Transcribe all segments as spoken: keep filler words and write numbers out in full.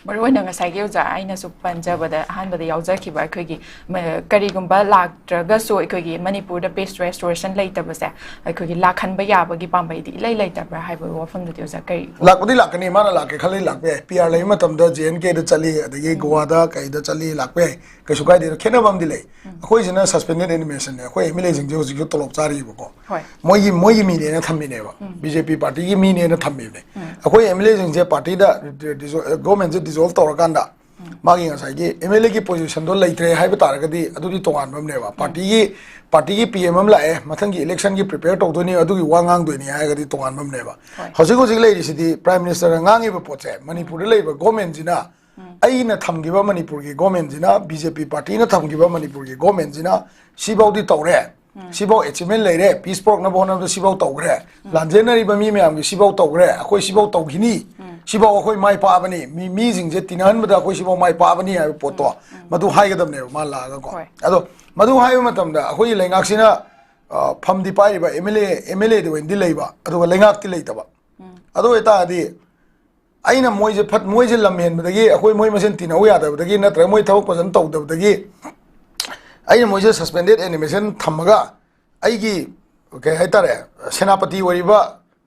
ꯃꯔꯨ ꯑꯣꯏꯅ ꯉꯁꯥꯏꯒꯤ ꯑꯣꯖꯥ ꯑꯩꯅꯁꯨ ꯄꯟꯖꯕꯗ ꯑꯍꯥꯟꯕꯗ ꯌꯥꯎꯖꯈꯤꯕ ꯑꯩꯈꯣꯏꯒꯤ ꯃ- ꯀꯔꯤꯒꯨꯝꯕ ꯂꯥꯛꯇ꯭ꯔꯒꯁꯨ ꯑꯩꯈꯣꯏꯒꯤ ꯃꯅꯤꯄꯨꯔꯗ peace restoration ꯂꯩꯇꯕꯁꯦ ꯑꯩꯈꯣꯏꯒꯤ ꯂꯥꯛꯍꯟꯕ ꯌꯥꯕꯒꯤ ꯄꯥꯝꯕꯩꯗꯤ ꯏꯂꯩ ꯂꯩꯇꯕ꯭ꯔꯥ ꯍꯥꯏꯕꯒꯤ ꯋꯥꯐꯝꯗꯨꯗꯤ ꯑꯣꯖꯥ ꯀꯔꯤ? ꯂꯥꯛꯄꯗꯤ ꯂꯥꯛꯀꯅꯤ, ꯃꯥꯅ ꯂꯥꯛꯀꯦ ꯈꯜꯂꯗꯤ ꯂꯥꯛꯄ ꯌꯥꯏ꯫ ꯄꯤ ꯑꯥꯔ ꯂꯩꯕ ꯃꯇꯝꯗ ꯖꯦ ꯑꯦꯟ ꯀꯦꯗ ꯆꯠꯂꯤ, ꯑꯗꯒꯤ ꯒꯣꯋꯥꯗ ꯀꯩꯗ ꯆꯠꯂꯤ, ꯂꯥꯛꯄ ꯌꯥꯏ, ꯀꯩꯁꯨ ꯀꯥꯏꯗꯦ꯫ ꯑꯗꯣ ꯈꯦꯠꯅꯕ ꯑꯃꯗꯤ ꯂꯩ꯫ ꯑꯩꯈꯣꯏꯁꯤꯅ suspended animationꯅꯦ, ꯑꯩꯈꯣꯏ ꯑꯦꯝ ꯑꯦꯜ ꯑꯦꯁꯤꯡꯁꯦ ꯍꯧꯖꯤꯛꯁꯨ ꯇꯣꯂꯣꯞ ꯆꯥꯔꯤꯕꯀꯣ꯫ ꯍꯣꯏ꯫ ꯃꯣꯏꯒꯤ ꯃꯣꯏꯒꯤ ꯃꯤꯅꯦꯅ ꯊꯝꯃꯤꯅꯦꯕ, ꯕꯤ ꯖꯦ ꯄꯤ ꯄꯥꯔꯇꯤꯒꯤ ꯃꯤꯅꯦꯅ ꯊꯝꯃꯤꯕꯅꯦ꯫ ꯑꯩꯈꯣꯏ ꯑꯦꯝ ꯑꯦꯜ ꯑꯦꯁꯤꯡꯁꯦ ꯄꯥꯔꯇꯤꯗ, ꯒꯣꯔꯃꯦꯟꯁꯦ ꯗꯤꯖꯣꯜꯕ ꯇꯧꯔꯀꯥꯟꯗ ꯃꯥꯒꯤ ꯉꯁꯥꯏꯒꯤ ꯑꯦꯝ ꯑꯦꯜ ꯑꯦꯒꯤ ꯄꯣꯖꯤꯁꯟꯗꯣ ꯂꯩꯇ꯭ꯔꯦ ꯍꯥꯏꯕ ꯇꯥꯔꯒꯗꯤ ꯑꯗꯨꯗꯤ ꯇꯣꯉꯥꯟꯕ ꯑꯃꯅꯦꯕ꯫ ꯄꯥꯔꯇꯤꯒꯤ ꯄꯥꯔꯇꯤꯒꯤ ꯄꯤ ꯑꯦꯝ ꯑꯃ ꯂꯥꯛꯑꯦ, ꯃꯊꯪꯒꯤ ꯏꯂꯦꯛꯁꯟꯒꯤ ꯄ꯭ꯔꯤꯄꯦꯌꯔ ꯇꯧꯗꯣꯏꯅꯤ, ꯑꯗꯨꯒꯤ ꯋꯥ ꯉꯥꯡꯗꯣꯏꯅꯤ ꯍꯥꯏꯔꯒꯗꯤ ꯇꯣꯉꯥꯟꯕ ꯑꯃꯅꯦꯕ꯫ ꯍꯣꯏ꯫ ꯍꯧꯖꯤꯛ ꯍꯧꯖꯤꯛ ꯂꯩꯔꯤꯁꯤꯗꯤ ꯄ꯭ꯔꯥꯏꯝ ꯃꯤꯅꯤꯁꯇꯔꯅ ꯉꯥꯡꯉꯤꯕ ꯄꯣꯠꯁꯦ, ꯃꯅꯤꯄꯨꯔꯗ ꯂꯩꯔꯤꯕ ꯒꯣꯔꯃꯦꯟꯁꯤꯅ, ꯑꯩꯅ ꯊꯝꯈꯤꯕ ꯃꯅꯤꯄꯨꯔꯒꯤ ꯒꯣꯔꯃꯦꯟꯁꯤꯅ, ꯕꯤ ꯖꯦ ꯄꯤ ꯄꯥꯔꯇꯤꯅ ꯊꯝꯈꯤꯕ ꯃꯅꯤꯄꯨꯔꯒꯤ ꯒꯣꯔꯃꯦꯟꯁꯤꯅ ꯁꯤꯐꯥꯎꯗꯤ ꯇꯧꯔꯦ, ꯁꯤꯐꯥꯎ ꯑꯦꯆꯤꯞꯃꯦꯟ ꯂꯩꯔꯦ, ꯄꯤꯁ ꯄꯨꯔꯛꯅꯕ ꯍꯣꯠꯅꯕꯗ ꯁꯤꯐꯥꯎ ꯇꯧꯈ꯭ꯔꯦ, ꯂꯥꯟꯖꯦꯟꯅꯔꯤꯕ ꯃꯤ ꯃꯌꯥꯝꯒꯤ ꯁꯤꯐꯥꯎ ꯇꯧꯈ꯭ꯔꯦ, ꯑꯩꯈꯣꯏ ꯁꯤꯐꯥꯎ ꯇꯧꯈꯤꯅꯤ, ꯁꯤꯐꯥꯎ ꯑꯩꯈꯣꯏ ꯃꯥꯏ ꯄꯥꯛꯑꯕꯅꯤ, ꯃꯤ ꯃꯤꯁꯤꯡꯁꯦ ꯇꯤꯟꯅꯍꯟꯕꯗ ꯑꯩꯈꯣꯏ ꯁꯤꯐꯥꯎ ꯃꯥꯏ ꯄꯥꯛꯑꯕꯅꯤ ꯍꯥꯏꯕ ꯄꯣꯠꯇꯣ ꯃꯗꯨ ꯍꯥꯏꯒꯗꯕꯅꯦꯕ ꯃꯥ ꯂꯥꯛꯑꯒꯀꯣ꯫ ꯍꯣꯏ꯫ ꯑꯗꯣ ꯃꯗꯨ ꯍꯥꯏꯕ ꯃꯇꯝꯗ ꯑꯩꯈꯣꯏꯒꯤ ꯂꯩꯉꯥꯛꯁꯤꯅ, ꯑ, ꯐꯝꯗꯤ ꯄꯥꯏꯔꯤꯕ M L A M L ꯑꯦꯗ ꯑꯣꯏꯅꯗꯤ ꯂꯩꯕ, ꯑꯗꯨꯒ ꯂꯩꯉꯥꯛꯇꯤ ꯂꯩꯇꯕ꯫ ꯑꯗꯨ ꯑꯣꯏꯇꯥꯔꯗꯤ ꯑꯩꯅ ꯃꯣꯏꯁꯦ ꯐꯠ ꯃꯣꯏꯁꯦ ꯂꯝ ꯍꯦꯟꯕꯗꯒꯤ, ꯑꯩꯈꯣꯏ ꯃꯣꯏ ꯃꯁꯦꯟ ꯇꯤꯟꯅꯧ ꯌꯥꯗꯕꯗꯒꯤ, ꯅꯠꯇ꯭ꯔꯒ ꯃꯣꯏ ꯊꯕꯛ ꯐꯖꯅ ꯇꯧꯗꯕꯗꯒꯤ ꯑꯩꯅ ꯃꯣꯏꯁꯦ suspended animation ꯊꯝꯃꯒ ꯑꯩꯒꯤ ꯀꯩ ꯍꯥꯏꯇꯥꯔꯦ, ꯁꯦꯅꯥꯄꯇꯤ ꯑꯣꯏꯔꯤꯕ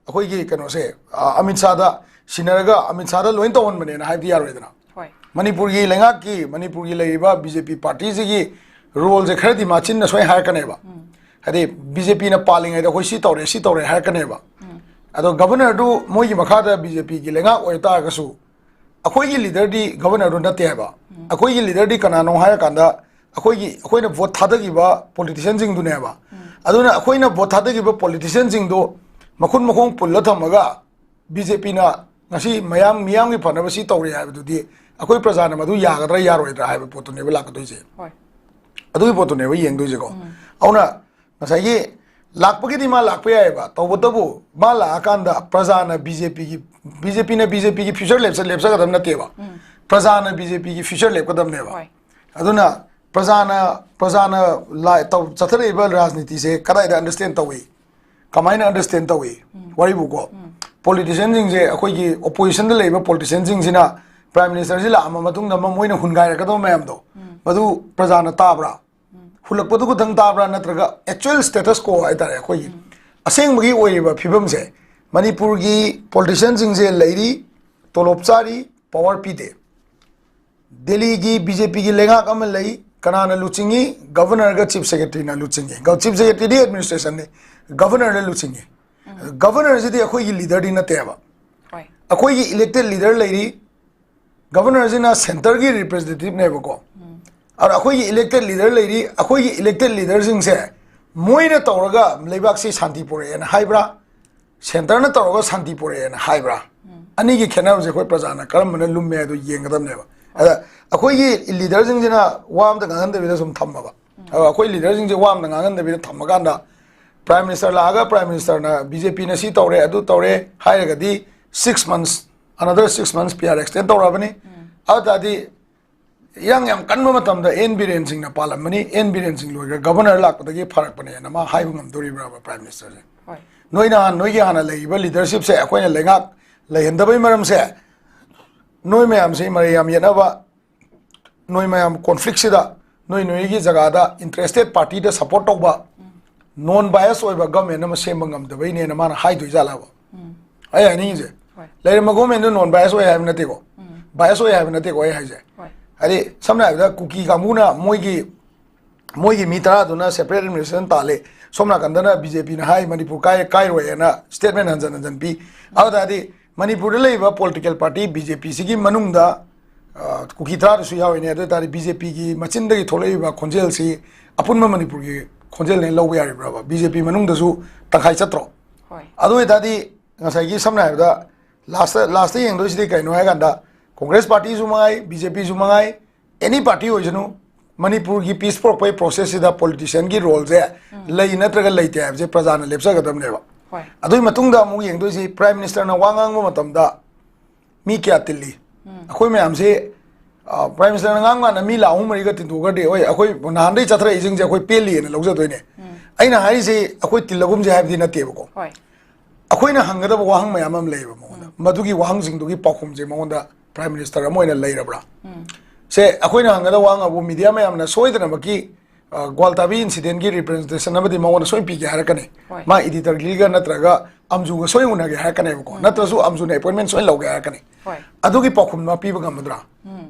ꯑꯩꯈꯣꯏꯒꯤ ꯀꯩꯅꯣꯁꯦ, ꯑ, ꯑꯃꯤꯠ ꯁꯥꯗ ꯁꯤꯟꯅꯔꯒ ꯑꯃꯤꯠ ꯁꯥꯗ ꯂꯣꯏ ꯇꯧꯍꯟꯕꯅꯦꯅ ꯍꯥꯏꯕꯗꯤ ꯌꯥꯔꯣꯏꯗꯅ꯫ ꯍꯣꯏ꯫ ꯃꯅꯤꯄꯨꯔꯒꯤ ꯂꯩꯉꯥꯛꯀꯤ, ꯃꯅꯤꯄꯨꯔꯒꯤ ꯂꯩꯔꯤꯕ ꯕꯤ ꯖꯦ ꯄꯤ ꯄꯥꯔꯇꯤꯁꯤꯒꯤ ꯔꯣꯜꯁꯦ ꯈꯔꯗꯤ ꯃꯥꯆꯤꯟꯅ ꯁꯣꯏ ꯍꯥꯏꯔꯛꯀꯅꯦꯕ꯫ ꯍꯥꯏꯗꯤ ꯕꯤ ꯖꯦ ꯄꯤꯅ ꯄꯥꯜꯂꯤꯉꯩꯗ ꯑꯩꯈꯣꯏ ꯁꯤ ꯇꯧꯔꯦ, ꯁꯤ ꯇꯧꯔꯦ ꯍꯥꯏꯔꯛꯀꯅꯦꯕ꯫ ꯑꯗꯣ ꯒꯕꯔꯅꯔꯗꯨ ꯃꯣꯏꯒꯤ ꯃꯈꯥꯗ ꯕꯤ ꯖꯦ ꯄꯤꯒꯤ ꯂꯩꯉꯥꯛ ꯑꯣꯏꯇꯥꯔꯒꯁꯨ ꯑꯩꯈꯣꯏꯒꯤ ꯂꯤꯗꯔꯗꯤ ꯒꯕꯔꯅꯔꯗꯨ ꯅꯠꯇꯦ ꯍꯥꯏꯕ꯫ ꯑꯩꯈꯣꯏꯒꯤ ꯂꯤꯗꯔꯗꯤ ꯀꯅꯥꯅꯣ ꯍꯥꯏꯔꯀꯥꯟꯗ ꯑꯩꯈꯣꯏꯒꯤ, ꯑꯩꯈꯣꯏꯅ ꯚꯣꯠ ꯊꯥꯗꯈꯤꯕ ꯄꯣꯂꯤꯇꯤꯁꯤꯌꯥꯟꯁꯤꯡꯗꯨꯅꯦꯕ꯫ ꯑꯗꯨꯅ ꯑꯩꯈꯣꯏꯅ ꯚꯣꯠ ꯊꯥꯗꯈꯤꯕ ꯄꯣꯂꯤꯇꯤꯁꯤꯌꯥꯟꯁꯤꯡꯗꯣ ꯃꯈꯨꯟ ꯃꯈꯣꯡ ꯄꯨꯜꯂ ꯊꯝꯃꯒ ꯕꯤ ꯖꯦ ꯄꯤꯅ ꯉꯁꯤ ꯃꯌꯥꯝ, ꯃꯤꯌꯥꯝꯒꯤ ꯐꯅꯕ ꯁꯤ ꯇꯧꯔꯦ ꯍꯥꯏꯕꯗꯨꯗꯤ ꯑꯩꯈꯣꯏ ꯄ꯭ꯔꯖꯥꯅ ꯃꯗꯨ ꯌꯥꯒꯗ꯭ꯔꯥ ꯌꯥꯔꯣꯏꯗ꯭ꯔꯥ ꯍꯥꯏꯕ ꯄꯣꯠꯇꯨꯅꯦꯕ ꯂꯥꯛꯀꯗꯣꯏꯁꯦ꯫ ꯍꯣꯏ꯫ ꯑꯗꯨꯒꯤ ꯄꯣꯠꯇꯨꯅꯦꯕ ꯌꯦꯡꯗꯣꯏꯁꯦꯀꯣ꯫ ꯑꯗꯨꯅ ꯉꯁꯥꯏꯒꯤ ꯂꯥꯛꯄꯒꯤꯗꯤ ꯃꯥ ꯂꯥꯛꯄ ꯌꯥꯏꯑꯕ, ꯇꯧꯕꯇꯕꯨ ꯃꯥ ꯂꯥꯛꯑꯀꯥꯟꯗ ꯄ꯭ꯔꯖꯥꯅ ꯕꯤ ꯖꯦ ꯄꯤꯒꯤ, ꯕꯤ ꯖꯦ ꯄꯤꯅ ꯕꯤ ꯖꯦ ꯄꯤꯒꯤ ꯐ꯭ꯌꯨꯆꯔ ꯂꯦꯞꯆ-, ꯂꯦꯞꯆꯒꯗꯕ ꯅꯠꯇꯦꯕ꯫ ꯄ꯭ꯔꯖꯥꯅ ꯕꯤ ꯖꯦ ꯄꯤꯒꯤ ꯐ꯭ꯌꯨꯆꯔ ꯂꯦꯞꯀꯗꯕꯅꯦꯕ꯫ ꯍꯣꯏ꯫ ꯑꯗꯨꯅ ꯄ꯭ꯔꯖꯥꯅ, ꯄ꯭ꯔꯖꯥꯅ ꯂꯥ-, ꯇꯧ-, ꯆꯠꯊꯔꯛꯏꯕ ꯔꯥꯖꯅꯤꯇꯤꯁꯦ ꯀꯗꯥꯏꯗ ꯑꯟꯗꯔꯁꯇꯦꯟ ꯇꯧꯏ, ꯀꯃꯥꯏꯅ ꯑꯟꯗꯔꯁꯇꯦꯟ ꯇꯧꯏ? ꯋꯥꯔꯤꯕꯨꯀꯣ, ꯄꯣꯂꯤꯇꯤꯁꯤꯌꯥꯟꯁꯤꯡꯁꯦ, ꯑꯩꯈꯣꯏꯒꯤ ꯑꯣꯄꯣꯖꯤꯁꯟꯗ ꯂꯩꯔꯤꯕ ꯄꯣꯂꯤꯇꯤꯁꯤꯌꯥꯟꯁꯤꯡꯁꯤꯅ Prime Minister ꯁꯤ ꯂꯥꯛꯑꯕ ꯃꯇꯨꯡꯗ ꯃ-, ꯃꯣꯏꯅ ꯍꯨꯟꯒꯥꯏꯔꯛꯀꯗꯕ ꯃꯌꯥꯝꯗꯣ, ꯃꯗꯨ ꯄ꯭ꯔꯖꯥꯅ ꯇꯥꯕ꯭ꯔꯥ? ꯍꯨꯜꯂꯛꯄꯗꯨ ꯈꯛꯇꯪ ꯇꯥꯕ꯭ꯔꯥ? ꯅꯠꯇ꯭ꯔꯒ actual status quo ꯍꯥꯏꯇꯥꯔꯦ, ꯑꯩꯈꯣꯏꯒꯤ ꯑꯁꯦꯡꯕꯒꯤ ꯑꯣꯏꯔꯤꯕ ꯐꯤꯕꯝꯁꯦ, ꯃꯅꯤꯄꯨꯔꯒꯤ politician ꯁꯤꯡꯁꯦ ꯂꯩꯔꯤ, ꯇꯣꯂꯣꯞ ꯆꯥꯔꯤ, power ꯄꯤꯗꯦ꯫ ꯗꯦꯜꯂꯤꯒꯤ BJP ꯒꯤ ꯂꯩꯉꯥꯛ ꯑꯃ ꯂꯩ, ꯀꯅꯥꯅ ꯂꯨꯆꯤꯡꯏ? Governor ꯒ Chief Secretary ꯅ ꯂꯨꯆꯤꯡꯏ꯫ ꯒ-, Chief Secretary ꯗꯤ administration ꯅꯤ, Governor ꯅ ꯂꯨꯆꯤꯡꯏ꯫ Governor ꯁꯤꯗꯤ ꯑꯩꯈꯣꯏꯒꯤ leader ꯗꯤ ꯅꯠꯇꯦꯕ꯫ ꯍꯣꯏ꯫ ꯑꯩꯈꯣꯏꯒꯤ elected leader ꯂꯩꯔꯤ, Governor ꯁꯤꯅ centre ꯒꯤ representative ꯅꯦꯕꯀꯣ꯫ ꯑꯗ ꯑꯩꯈꯣꯏꯒꯤ elected leader ꯂꯩꯔꯤ, ꯑꯩꯈꯣꯏꯒꯤ elected leader ꯁꯤꯡꯁꯦ ꯃꯣꯏꯅ ꯇꯧꯔꯒ ꯂꯩꯕꯥꯛꯁꯤ ꯁꯥꯟꯇꯤ ꯄꯨꯔꯛꯑꯦꯅ ꯍꯥꯏꯕ꯭ꯔꯥ, centre ꯅ ꯇꯧꯔꯒ ꯁꯥꯟꯇꯤ ꯄꯨꯔꯛꯑꯦꯅ ꯍꯥꯏꯕ꯭ꯔꯥ? ꯑꯅꯤꯒꯤ ꯈꯦꯠꯅꯕꯁꯦ ꯑꯩꯈꯣꯏ ꯄ꯭ꯔꯖꯥꯅ ꯀꯔꯝꯕꯅ ꯂꯨꯝꯃꯦ ꯍꯥꯏꯗꯣ ꯌꯦꯡꯒꯗꯕꯅꯦꯕ꯫ ꯑꯗ ꯑꯩꯈꯣꯏꯒꯤ leader ꯁꯤꯡꯁꯤꯅ ꯋꯥ ꯑꯝꯇ ꯉꯥꯡꯍꯟꯗꯕꯤꯗ ꯁꯨꯝ ꯊꯝꯃꯕ, ꯑꯗ ꯑꯩꯈꯣꯏ leader ꯁꯤꯡꯁꯦ ꯋꯥ ꯑꯝꯇ ꯉꯥꯡꯍꯟꯗꯕꯤꯗ ꯊꯝꯃꯀꯥꯟꯗ Prime Minister ꯂꯥꯛꯑꯒ Prime Minister ꯅ BJP ꯅ ꯁꯤ ꯇꯧꯔꯦ, ꯑꯗꯨ ꯇꯧꯔꯦ ꯍꯥꯏꯔꯒꯗꯤ six months, another six months P R extend ꯇꯧꯔꯛꯑꯕꯅꯤ꯫ ꯑꯗꯨ ꯇꯥꯔꯗꯤ ꯏꯔꯥꯡ ꯌꯥꯝ ꯀꯟꯕ ꯃꯇꯝꯗ N ꯕꯤꯔꯦꯟ ꯁꯤꯡꯅ ꯄꯥꯜꯂꯝꯕꯅꯤ, N ꯕꯤꯔꯦꯟ ꯁꯤꯡ ꯂꯣꯏꯈ꯭ꯔ Governor ꯂꯥꯛꯄꯗꯒꯤ ꯐꯔꯛꯄꯅꯦꯅ ꯃꯥ ꯍꯥꯏꯕ ꯉꯝꯗꯣꯔꯤꯕ꯭ꯔꯕ Prime Minister ꯁꯦ? ꯍꯣꯏ꯫ ꯅꯣꯏꯅ, ꯅꯣꯏꯒꯤ ꯍꯥꯟꯅ ꯂꯩꯔꯤꯕ leadership ꯁꯦ ꯑꯩꯈꯣꯏꯅ ꯂꯩꯉꯥꯛ ꯂꯩꯍꯟꯗꯕꯩ ꯃꯔꯝꯁꯦ, ꯅꯣꯏ ꯃꯌꯥꯝꯁꯤ ꯃꯔꯩ ꯌꯥꯝ ꯌꯦꯠꯅꯕ, ꯅꯣꯏ ꯃꯌꯥꯝ conflict ꯁꯤꯗ ꯅꯣꯏ ꯅꯣꯏꯒꯤ ꯖꯒꯥꯗ interested party ꯗ support ꯇꯧꯕ, non bias ꯑꯣꯏꯕ government ꯑꯃ ꯁꯦꯝꯕ ꯉꯝꯗꯕꯩꯅꯦꯅ ꯃꯥꯅ ꯍꯥꯏꯗꯣꯏ ꯖꯥꯠꯂꯕ? ꯑꯩ ꯍꯥꯏꯅꯤꯡꯉꯤꯁꯦ, ꯍꯣꯏ꯫ ꯂꯩꯔꯝꯕ government ꯗꯨ non bias ꯑꯣꯏ ꯍꯥꯏꯕ ꯅꯠꯇꯦꯀꯣ, bias ꯑꯣꯏ ꯍꯥꯏꯕ ꯅꯠꯇꯦꯀꯣ ꯑꯩ ꯍꯥꯏꯁꯦ꯫ ꯍꯣꯏ꯫ ꯍꯥꯏꯗꯤ ꯁꯝꯅ ꯍꯥꯏꯔꯕꯗ ꯀꯨꯀꯤ ꯀꯥꯡꯕꯨꯅ ꯃꯣꯏꯒꯤ, ꯃꯣꯏꯒꯤ ꯃꯤ ꯇꯔꯥꯗꯨꯅ separate administration ꯇꯥꯜꯂꯤ, ꯁꯣꯝ ꯅꯥꯀꯟꯗꯅ BJP ꯅ ꯍꯥꯏ ꯃꯅꯤꯄꯨꯔ ꯀꯥꯏ-, ꯀꯥꯏꯔꯣꯏꯅ statement ꯍꯟꯖꯟ ꯍꯟꯖꯟ ꯄꯤ꯫ ꯑꯗꯨ ꯇꯥꯔꯗꯤ ꯃꯅꯤꯄꯨꯔꯗ ꯂꯩꯔꯤꯕ political party BJP ꯁꯤꯒꯤ ꯃꯅꯨꯡꯗ, ꯑ, ꯀꯨꯀꯤ ꯇꯔꯥꯗꯨꯁꯨ ꯌꯥꯎꯔꯤꯅꯦ꯫ ꯑꯗꯨ ꯑꯣꯏ ꯇꯥꯔꯗꯤ BJP ꯒꯤ ꯃꯆꯤꯟꯗꯒꯤ ꯊꯣꯛꯂꯛꯏꯕ ꯈꯣꯟꯖꯦꯜꯁꯤ ꯑꯄꯨꯟꯕ ꯃꯅꯤꯄꯨꯔꯒꯤ ꯈꯣꯟꯖꯦꯜꯅꯦ ꯂꯧꯕ ꯌꯥꯔꯤꯕ꯭ꯔꯕ? BJP ꯃꯅꯨꯡꯗꯁꯨ ꯇꯪꯈꯥꯏ ꯆꯠꯇ꯭ꯔꯣ? ꯍꯣꯏ꯫ ꯑꯗꯨ ꯑꯣꯏ ꯇꯥꯔꯗꯤ ꯉꯁꯥꯏꯒꯤ ꯁꯝꯅ ꯍꯥꯏꯔꯕꯗ last, last ꯇ ꯌꯦꯡꯗꯣꯏꯁꯤꯗꯤ ꯀꯩꯅꯣ ꯍꯥꯏ ꯀꯥꯟꯗ Congress party ꯁꯨ ꯃꯉꯥꯏ, BJP ꯁꯨ ꯃꯉꯥꯏ, any party ꯑꯣꯏꯁꯅꯨ, ꯃꯅꯤꯄꯨꯔꯒꯤ peace ꯄꯨꯔꯛꯄꯒꯤ process ꯁꯤꯗ politician ꯒꯤ role ꯁꯦ ꯂꯩ ꯅꯠꯇ꯭ꯔꯒ ꯂꯩꯇꯦ ꯍꯥꯏꯕꯁꯦ ꯄ꯭ꯔꯖꯥꯅ ꯂꯦꯞꯆꯒꯗꯕꯅꯦꯕ꯫ ꯍꯣꯏ꯫ ꯑꯗꯨꯒꯤ ꯃꯇꯨꯡꯗ ꯑꯃꯨꯛ ꯌꯦꯡꯗꯣꯏꯁꯤ Prime Minister ꯅ ꯋꯥ ꯉꯥꯡꯕ ꯃꯇꯝꯗ ꯃꯤ ꯀꯌꯥ ꯇꯤꯜꯂꯤ? ꯑꯩꯈꯣꯏ ꯃꯌꯥꯝꯁꯦ, ꯑ, Prime Minister ꯅ ꯉꯥꯡ ꯀꯥꯟꯗ ꯃꯤ ꯂꯥꯛ ꯑꯍꯨꯝ ꯃꯔꯤꯒ ꯇꯤꯟꯊꯣꯛꯈ꯭ꯔꯗꯤ, ꯍꯣꯏ, ꯑꯩꯈꯣꯏ ꯅꯍꯥꯟꯗꯩ ꯆꯠꯊꯔꯛꯏꯁꯤꯡꯁꯦ ꯑꯩꯈꯣꯏ ꯄꯦꯜꯂꯤꯑꯅ ꯂꯧꯖꯗꯣꯏꯅꯦ꯫ ꯑꯩꯅ ꯍꯥꯏꯔꯤꯁꯦ ꯑꯩꯈꯣꯏ ꯇꯤꯜꯂꯒꯨꯝꯁꯦ ꯍꯥꯏꯕꯗꯤ ꯅꯠꯇꯦꯕꯀꯣ꯫ ꯍꯣꯏ꯫ ꯑꯩꯈꯣꯏꯅ ꯍꯪꯒꯗꯕ ꯋꯥꯍꯪ ꯃꯌꯥꯝ ꯑꯃ ꯂꯩꯌꯦꯕ ꯃꯉꯣꯟꯗ꯫ ꯃꯗꯨꯒꯤ ꯋꯥꯍꯪꯁꯤꯡꯗꯨꯒꯤ ꯄꯥꯎꯈꯨꯝꯁꯦ ꯃꯉꯣꯟꯗ Prime Minister ꯑꯃ ꯑꯣꯏꯅ ꯂꯩꯔꯕ꯭ꯔꯥ? ꯁꯦ ꯑꯩꯈꯣꯏꯅ ꯍꯪꯒꯗꯕ ꯋꯥ ꯉꯥꯡꯕꯨ media ꯃꯌꯥꯝꯅ ꯁꯣꯏꯗꯅꯃꯛꯀꯤ, ꯑ, ꯒ꯭ꯋꯥꯜꯇꯥꯕꯤ incidentꯀꯤ representation ꯑꯃꯗꯤ ꯃꯉꯣꯟꯗ ꯁꯣꯏꯅ ꯄꯤꯒꯦ ꯍꯥꯏꯔꯛꯀꯅꯤ꯫ ꯍꯣꯏ꯫ ꯃꯥ editor ꯒꯤꯜꯒ ꯅꯠꯇ꯭ꯔꯒ ꯑꯝꯖꯨꯒ ꯁꯣꯏꯅ ꯎꯅꯒꯦ ꯍꯥꯏꯔꯛꯀꯅꯦꯕꯀꯣ꯫ ꯅꯠꯇ꯭ꯔꯁꯨ ꯑꯝꯖꯨꯅ appointment ꯁꯣꯏꯅ ꯂꯧꯒꯦ ꯍꯥꯏꯔꯛꯀꯅꯤ꯫ ꯍꯣꯏ꯫ ꯑꯗꯨꯒꯤ ꯄꯥꯎꯈꯨꯝ ꯑꯃ ꯄꯤꯕ ꯉꯝꯒꯗ꯭ꯔꯥ?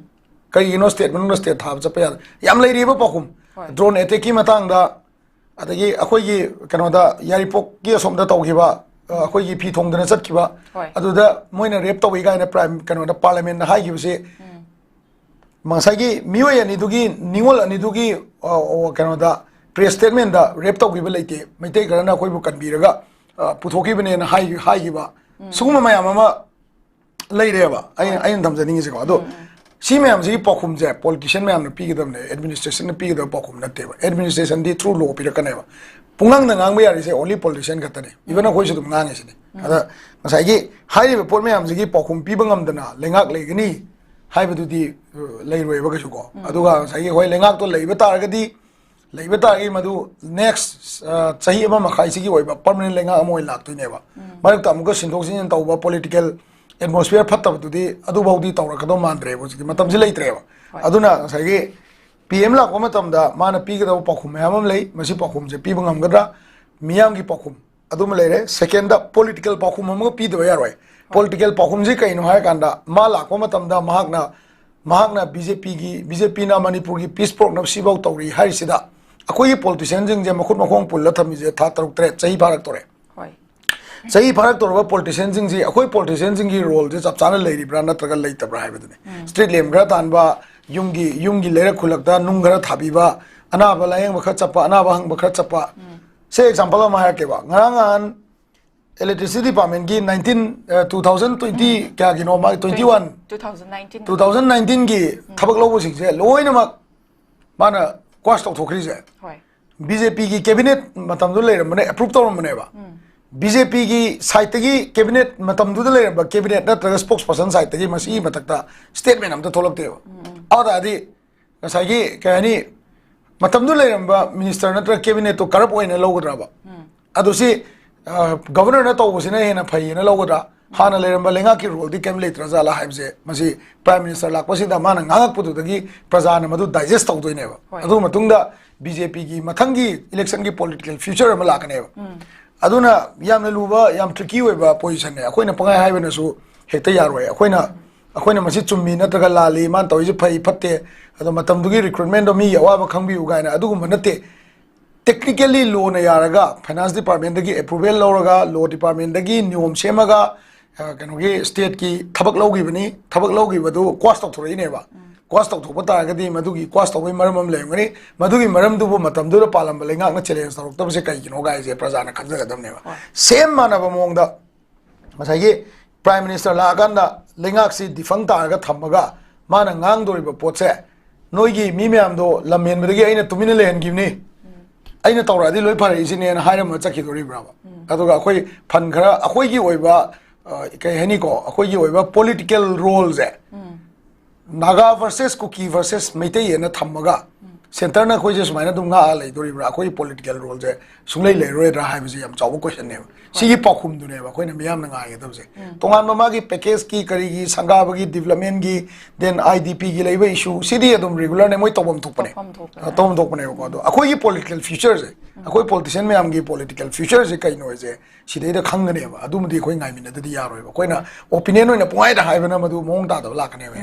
ꯀꯔꯤꯒꯤꯅꯣ state ꯃꯅꯨꯡꯗ state ꯊꯥꯕ ꯆꯠꯄ ꯌꯥꯗ? ꯌꯥꯝ ꯂꯩꯔꯤꯕ ꯄꯥꯎꯈꯨꯝ꯫ ꯍꯣꯏ꯫ Drone attackꯀꯤ ꯃꯇꯥꯡꯗ, ꯑꯗꯒꯤ ꯑꯩꯈꯣꯏꯒꯤ ꯀꯩꯅꯣꯗ ꯌꯥꯏꯔꯤꯄꯣꯛꯀꯤ ꯑꯁꯣꯝꯗ ꯇꯧꯈꯤꯕ, ꯑ, ꯑꯩꯈꯣꯏꯒꯤ ꯐꯤ ꯊꯣꯡꯗꯅ ꯆꯠꯈꯤꯕ, ꯍꯣꯏ꯫ ꯑꯗꯨꯗ ꯃꯣꯏꯅ rape ꯇꯧꯏ ꯀꯥꯏꯅ prime, ꯀꯩꯅꯣꯗ parliamentꯅ ꯍꯥꯏꯈꯤꯕꯁꯦ, ꯉꯁꯥꯏꯒꯤ ꯃꯤꯑꯣꯏ ꯑꯅꯤꯗꯨꯒꯤ, ꯅꯤꯉꯣꯜ ꯑꯅꯤꯗꯨꯒꯤ, ꯑ, ꯑ, ꯀꯩꯅꯣꯗ press statementꯗ rape ꯇꯧꯈꯤꯕ ꯂꯩꯇꯦ, ꯃꯩꯇꯩ ꯈꯔꯅ ꯑꯩꯈꯣꯏꯕꯨ ꯀꯟꯕꯤꯔꯒ, ꯑ, ꯄꯨꯊꯣꯛꯈꯤꯕꯅꯦꯅ ꯍꯥꯏ-, ꯍꯥꯏꯈꯤꯕ, ꯁꯤꯒꯨꯝꯕ ꯃꯌꯥꯝ ꯑꯃ ꯂꯩꯔꯦꯕ꯫ ꯑꯩꯅ, ꯑꯩꯅ ꯊꯝꯖꯅꯤꯡꯉꯤꯁꯦꯀꯣ꯫ ꯑꯗꯣ ꯁꯤ ꯃꯌꯥꯝꯁꯤꯒꯤ ꯄꯥꯎꯈꯨꯝꯁꯦ politician ꯃꯌꯥꯝꯅ ꯄꯤꯒꯗꯕꯅꯦ, administrationꯅ ꯄꯤꯒꯗꯕ ꯄꯥꯎꯈꯨꯝ ꯅꯠꯇꯦꯕ꯫ Administrationꯗꯤ through law ꯄꯤꯔꯛꯀꯅꯦꯕ꯫ ꯄꯨꯡꯉꯥꯡꯗ ꯉꯥꯡꯕ ꯌꯥꯔꯤꯁꯦ only politician ꯈꯛꯇꯅꯦ꯫ Even ꯑꯩꯈꯣꯏꯁꯨ ꯑꯗꯨꯝ ꯉꯥꯡꯉꯤꯁꯤꯅꯤ꯫ ꯑꯗ ꯉꯁꯥꯏꯒꯤ ꯍꯥꯏꯔꯤꯕ ꯄꯣꯠ ꯃꯌꯥꯝꯁꯤꯒꯤ ꯄꯥꯎꯈꯨꯝ ꯄꯤꯕ ꯉꯝꯗꯅ ꯂꯩꯉꯥꯛ ꯂꯩꯒꯅꯤ ꯍꯥꯏꯕꯗꯨꯗꯤ, ꯑ, ꯂꯩꯔꯣꯏꯕ ꯀꯩꯁꯨ ꯀꯣ꯫ ꯑꯗꯨꯒ ꯉꯁꯥꯏꯒꯤ ꯍꯣꯏ ꯂꯩꯉꯥꯛꯇꯣ ꯂꯩꯕ ꯇꯥꯔꯒꯗꯤ, ꯂꯩꯕ ꯇꯥꯔꯒꯗꯤ ꯃꯗꯨ next, ꯑ, ꯆꯍꯤ ꯑꯃ ꯃꯈꯥꯏꯁꯤꯒꯤ ꯑꯣꯏꯕ permanent ꯂꯩꯉꯥꯛ ꯑꯃ ꯑꯣꯏꯅ ꯂꯥꯛꯇꯣꯏꯅꯦꯕ꯫ ꯃꯔꯛꯇ ꯑꯃꯨꯛꯀ ꯁꯤꯟꯗꯣꯛ ꯁꯤꯟꯖꯤꯟ ꯇꯧꯕ political atmosphere ꯐꯠꯇꯕꯗꯨꯗꯤ ꯑꯗꯨꯐꯥꯎꯗꯤ ꯇꯧꯔꯛꯀꯗꯧ ꯃꯥꯟꯗ꯭ꯔꯦꯕ, ꯍꯧꯖꯤꯛꯇꯤ ꯃꯇꯝꯁꯤ ꯂꯩꯇ꯭ꯔꯦꯕ꯫ ꯍꯣꯏ꯫ ꯑꯗꯨꯅ ꯉꯁꯥꯏꯒꯤ P M ꯂꯥꯛꯄ ꯃꯇꯝꯗ ꯃꯥꯅ ꯄꯤꯒꯗꯕ ꯄꯥꯎꯈꯨꯝ ꯃꯌꯥꯝ ꯑꯃ ꯂꯩ꯫ ꯃꯁꯤ ꯄꯥꯎꯈꯨꯝꯁꯦ ꯄꯤꯕ ꯉꯝꯒꯗ꯭ꯔꯥ? ꯃꯤꯌꯥꯝꯒꯤ ꯄꯥꯎꯈꯨꯝ ꯑꯗꯨꯃ ꯂꯩꯔꯦ꯫ Secondꯗ political ꯄꯥꯎꯈꯨꯝ ꯑꯃꯒ ꯄꯤꯗꯕ ꯌꯥꯔꯣꯏ꯫ Political ꯄꯥꯎꯈꯨꯝꯁꯤ ꯀꯩꯅꯣ ꯍꯥꯏꯔꯀꯥꯟꯗ, ꯃꯥ ꯂꯥꯛꯄ ꯃꯇꯝꯗ ꯃꯍꯥꯛꯅ, ꯃꯍꯥꯛꯅ BJPꯒꯤ, BJPꯅ ꯃꯅꯤꯄꯨꯔꯒꯤ peace ꯄꯨꯔꯛꯅꯕ ꯁꯤꯐꯥꯎ ꯇꯧꯔꯤ ꯍꯥꯏꯔꯤꯁꯤꯗ, ꯑꯩꯈꯣꯏꯒꯤ politicianꯁꯤꯡꯁꯦ ꯃꯈꯨꯠ ꯃꯈꯣꯡ ꯄꯨꯜꯂ ꯊꯝꯃꯤꯁꯦ ꯊꯥ ꯇꯔꯨꯛ ꯇꯔꯦꯠ, ꯆꯍꯤ ꯐꯥꯔꯛꯇꯣꯔꯦ꯫ ꯍꯣꯏ꯫ ꯆꯍꯤ ꯐꯥꯔꯛꯇꯧꯔꯕ politicianꯁꯤꯡꯁꯤ, ꯑꯩꯈꯣꯏ politicianꯁꯤꯡꯒꯤ roleꯁꯦ ꯆꯞ ꯆꯥꯅ ꯂꯩꯔꯤꯕ꯭ꯔꯥ ꯅꯠꯇ꯭ꯔꯒ ꯂꯩꯇꯕ꯭ꯔꯥ ꯍꯥꯏꯕꯗꯨꯅꯤ꯫ Street lamp ꯈꯔ ꯊꯥꯟꯕ, ꯌꯨꯝꯒꯤ, ꯌꯨꯝꯒꯤ ꯂꯩꯔꯛ ꯈꯨꯜꯂꯛꯇ ꯅꯨꯡ ꯈꯔ ꯊꯥꯕꯤꯕ, ꯑꯅꯥꯕ ꯂꯥꯌꯦꯡꯕ ꯈꯔ ꯆꯠꯄ, ꯑꯅꯥꯕ ꯍꯪꯕ ꯈꯔ ꯆꯠꯄ꯫ ꯁꯦ example ꯑꯃ ꯍꯥꯏꯔꯛꯀꯦꯕ꯫ ꯉꯔꯥꯡ ꯅꯍꯥꯟ electricity departmentꯀꯤ nineteen, ꯑ, two thousand twenty ꯀꯌꯥꯒꯤꯅꯣ ꯃꯥꯒꯤ, twenty one, two thousand nineteen꯫ two thousand nineteenꯒꯤ ꯊꯕꯛ ꯂꯧꯕꯁꯤꯡꯁꯦ ꯂꯣꯏꯅꯃꯛ ꯃꯥꯅ quash ꯇꯧꯊꯣꯛꯈ꯭ꯔꯤꯁꯦ꯫ ꯍꯣꯏ꯫ BJPꯒꯤ cabinet ꯃꯇꯝꯗꯨ ꯂꯩꯔꯝꯕꯅꯦ, approve ꯇꯧꯔꯝꯕꯅꯦꯕ꯫ BJPꯒꯤ sideꯇꯒꯤ cabinet, ꯃꯇꯝꯗꯨꯗ ꯂꯩꯔꯝꯕ cabinet ꯅꯠꯇ꯭ꯔꯒ spokesperson sideꯇꯒꯤ ꯃꯁꯤꯒꯤ ꯃꯊꯛꯇ statement ꯑꯝꯇ ꯊꯣꯛꯂꯛꯇꯦꯕ꯫ ꯑꯗꯨ ꯇꯥꯔꯗꯤ ꯉꯁꯥꯏꯒꯤ ꯀꯩ ꯍꯥꯏꯅꯤ, ꯃꯇꯝꯗꯨ ꯂꯩꯔꯝꯕ minister ꯅꯠꯇ꯭ꯔꯒ cabinetꯇꯣ corrupt ꯑꯣꯏꯅ ꯂꯧꯒꯗ꯭ꯔꯕ? ꯑꯗꯨ ꯁꯤ, ꯑ, governorꯅ ꯇꯧꯕꯁꯤꯅ ꯍꯦꯟꯅ ꯐꯩꯌꯦꯅ ꯂꯧꯒꯗ꯭ꯔꯥ? ꯍꯥꯟꯅ ꯂꯩꯔꯝꯕ ꯂꯩꯉꯥꯛꯀꯤ ꯔꯣꯜꯗꯤ ꯀꯩꯝ ꯂꯩꯇ꯭ꯔꯖꯥꯠꯂꯥ ꯍꯥꯏꯕꯁꯦ, ꯃꯁꯤ ꯄ꯭ꯔꯥꯏꯝ ꯃꯤꯅꯤꯁꯇꯔ ꯂꯥꯛꯄꯁꯤꯗ ꯃꯥꯅ ꯉꯥꯡꯉꯛꯄꯗꯨꯗꯒꯤ ꯄ꯭ꯔꯖꯥꯅ ꯃꯗꯨ ꯗꯥꯏꯖꯦꯁ ꯇꯧꯗꯣꯏꯅꯦꯕ꯫ ꯍꯣꯏ꯫ ꯑꯗꯨ ꯃꯇꯨꯡꯗ ꯕꯤ ꯖꯦ ꯄꯤꯒꯤ ꯃꯊꯪꯒꯤ ꯏꯂꯦꯛꯁꯟꯒꯤ ꯄꯣꯂꯤꯇꯤꯀꯦꯜ ꯐ꯭ꯌꯨꯆꯔ ꯑꯃ ꯂꯥꯛꯀꯅꯦꯕ꯫ ꯑꯗꯨꯅ ꯌꯥꯝꯅ ꯂꯨꯕ, ꯌꯥꯝ ꯇ꯭ꯔꯤꯀꯤ ꯑꯣꯏꯕ ꯄꯣꯖꯤꯁꯟꯅꯦ꯫ ꯑꯩꯈꯣꯏꯅ ꯄꯪꯍꯥꯏ ꯍꯥꯏꯕꯅꯁꯨ ꯍꯦꯛꯇ ꯌꯥꯔꯣꯏ꯫ ꯑꯩꯈꯣꯏꯅ ꯑꯩꯈꯣꯏꯅ ꯃꯁꯤ ꯆꯨꯝꯃꯤ ꯅꯠꯇ꯭ꯔꯒ ꯂꯥꯜꯂꯤ, ꯃꯥꯅ ꯇꯧꯔꯤꯁꯦ ꯐꯩ ꯐꯠꯇꯦ, ꯑꯗꯣ ꯃꯇꯝꯗꯨꯒꯤ ꯔꯤꯀ꯭ꯔꯨꯠꯃꯦꯟꯗꯣ ꯃꯤꯒꯤ ꯑꯋꯥꯕ ꯈꯪꯕꯤꯌꯨ ꯀꯥꯏꯅ ꯑꯗꯨꯒꯨꯝꯕ ꯅꯠꯇꯦ꯫ ꯇꯦꯛꯅꯤꯀꯦꯜꯂꯤ ꯂꯣꯅ ꯌꯥꯔꯒ, ꯐꯥꯏꯅꯥꯟꯁ ꯗꯤꯄꯥꯔꯠꯃꯦꯟꯗꯒꯤ ꯑꯦꯄ꯭ꯔꯨꯚꯦꯜ ꯂꯧꯔꯒ, ꯂꯣ ꯗꯤꯄꯥꯔꯠꯃꯦꯟꯗꯒꯤ ꯅꯤꯌꯣꯝ ꯁꯦꯝꯃꯒ, ꯑ, ꯀꯩꯅꯣꯒꯤ ꯁ꯭ꯇꯦꯠꯀꯤ ꯊꯕꯛ ꯂꯧꯈꯤꯕꯅꯤ꯫ ꯊꯕꯛ ꯂꯧꯈꯤꯕꯗꯨ ꯀ꯭ꯋꯥꯁ ꯇꯧꯊꯣꯔꯛꯏꯅꯦꯕ꯫ ꯀ꯭ꯋꯥꯁ ꯇꯧꯊꯣꯛꯄ ꯇꯥꯔꯒꯗꯤ ꯃꯗꯨꯒꯤ ꯀ꯭ꯋꯥꯁ ꯇꯧꯕꯒꯤ ꯃꯔꯝ ꯑꯃ ꯂꯩꯔꯝꯒꯅꯤ꯫ ꯃꯗꯨꯒꯤ ꯃꯔꯝꯗꯨꯕꯨ ꯃꯇꯝꯗꯨꯗ ꯄꯥꯜꯂꯝꯕ ꯂꯩꯉꯥꯛꯅ ꯆꯦꯂꯦꯟꯖ ꯇꯧꯔꯛꯇꯕꯁꯦ ꯀꯩꯒꯤꯅꯣ ꯒꯥꯏꯁꯦ ꯄ꯭ꯔꯖꯥꯅ ꯈꯟꯖꯒꯗꯕꯅꯦꯕ꯫ ꯁꯦꯝ ꯃꯥꯟꯅꯕ ꯃꯑꯣꯡꯗ ꯉꯁꯥꯏꯒꯤ ꯄ꯭ꯔꯥꯏꯝ ꯃꯤꯅꯤꯁꯇꯔ ꯂꯥꯛꯑꯀꯥꯟꯗ ꯂꯩꯉꯥꯛꯁꯤ ꯗꯤꯐꯪ ꯇꯥꯔꯒ ꯊꯝꯃꯒ ꯃꯥꯅ ꯉꯥꯡꯗꯣꯔꯤꯕ ꯄꯣꯠꯁꯦ, "ꯅꯣꯏꯒꯤ ꯃꯤ ꯃꯌꯥꯝꯗꯣ ꯂꯝ ꯍꯦꯟꯕꯗꯒꯤ ꯑꯩꯅ ꯇꯨꯃꯤꯟꯅ ꯂꯩꯍꯟꯈꯤꯕꯅꯤ, ꯑꯩꯅ ꯇꯧꯔꯛꯑꯗꯤ ꯂꯣꯏ ꯐꯔꯛꯏꯁꯤꯅꯦꯅ" ꯍꯥꯏꯔꯝꯃ ꯆꯠꯈꯤꯗꯣꯔꯤꯕ꯭ꯔꯕ? ꯑꯗꯨꯒ ꯑꯩꯈꯣꯏ ꯐꯟ ꯈꯔ, ꯑꯩꯈꯣꯏꯒꯤ ꯑꯣꯏꯕ, ꯑ, ꯀꯩ ꯍꯥꯏꯅꯤꯀꯣ, ꯑꯩꯈꯣꯏꯒꯤ ꯑꯣꯏꯕ ꯄꯣꯂꯤꯇꯤꯀꯦꯜ ꯔꯣꯜꯁꯦ, ꯅꯥꯒꯥ ꯚꯔꯁꯦꯁ ꯀꯨꯀꯤ ꯚꯔꯁꯦꯁ ꯃꯩꯇꯩ ꯍꯥꯏꯅ ꯊꯝꯃꯒ ꯁꯦꯟꯇꯔꯅ ꯑꯩꯈꯣꯏꯁꯦ ꯁꯨꯃꯥꯏꯅ ꯑꯗꯨꯝ ꯉꯥꯛꯑ ꯂꯩꯗꯣꯔꯤꯕ꯭ꯔꯥ? ꯑꯩꯈꯣꯏꯒꯤ ꯄꯣꯂꯤꯇꯤꯀꯦꯜ ꯔꯣꯜꯁꯦ ꯁꯨꯡꯂꯩ ꯂꯩꯔꯔꯣꯏꯗ꯭ꯔꯥ ꯍꯥꯏꯕꯁꯤ ꯌꯥꯝ ꯆꯥꯎꯕ ꯀꯣꯏꯁꯟꯅꯦꯕ꯫ ꯁꯤꯒꯤ ꯄꯥꯎꯈꯨꯝꯗꯨꯅꯦꯕ ꯑꯩꯈꯣꯏꯅ ꯃꯤꯌꯥꯝꯅ ꯉꯥꯏꯒꯗꯕꯁꯦ꯫ ꯇꯣꯉꯥꯟꯕ ꯃꯥꯒꯤ ꯄꯦꯀꯦꯖꯀꯤ, ꯀꯔꯤꯒꯤ, ꯁꯪꯒꯥꯕꯒꯤ, ꯗꯤꯕꯂꯞꯃꯦꯟꯒꯤ, ꯗꯦꯟ ꯑꯥꯏ ꯗꯤ ꯄꯤꯒꯤ ꯂꯩꯕ ꯏꯁꯨ, ꯁꯤꯗꯤ ꯑꯗꯨꯝ ꯔꯤꯒꯨꯂꯔꯅꯦ, ꯃꯣꯏ ꯇꯧꯐꯝ ꯊꯣꯛꯄꯅꯦ꯫ ꯇꯧꯐꯝ ꯊꯣꯛꯄꯅꯦ꯫ ꯑ, ꯇꯧꯐꯝ ꯊꯣꯛꯄꯅꯦꯕꯀꯣ꯫ ꯑꯗꯣ ꯑꯩꯈꯣꯏꯒꯤ ꯄꯣꯂꯤꯇꯤꯀꯦꯜ ꯐ꯭ꯌꯨꯆꯔꯁꯦ, ꯑꯩꯈꯣꯏ ꯄꯣꯂꯤꯇꯤꯁꯤꯌꯟ ꯃꯌꯥꯝꯒꯤ ꯄꯣꯂꯤꯇꯤꯀꯦꯜ ꯐ꯭ꯌꯨꯆꯔꯁꯦ ꯀꯩꯅꯣꯁꯦ ꯁꯤꯗꯩꯗ ꯈꯪꯒꯅꯦꯕ꯫ ꯑꯗꯨꯃꯗꯤ ꯑꯩꯈꯣꯏ ꯉꯥꯏꯃꯤꯟꯅꯗꯗꯤ ꯌꯥꯔꯣꯏꯕ꯫ ꯑꯩꯈꯣꯏꯅ ꯑꯣꯄꯤꯅꯤꯌꯟ ꯑꯣꯏꯅ ꯄꯨꯡꯍꯥꯏꯗ ꯍꯥꯏꯕꯅ ꯃꯗꯨ ꯃꯑꯣꯡ ꯇꯥꯗꯕ ꯂꯥꯛꯀꯅꯦꯕ꯫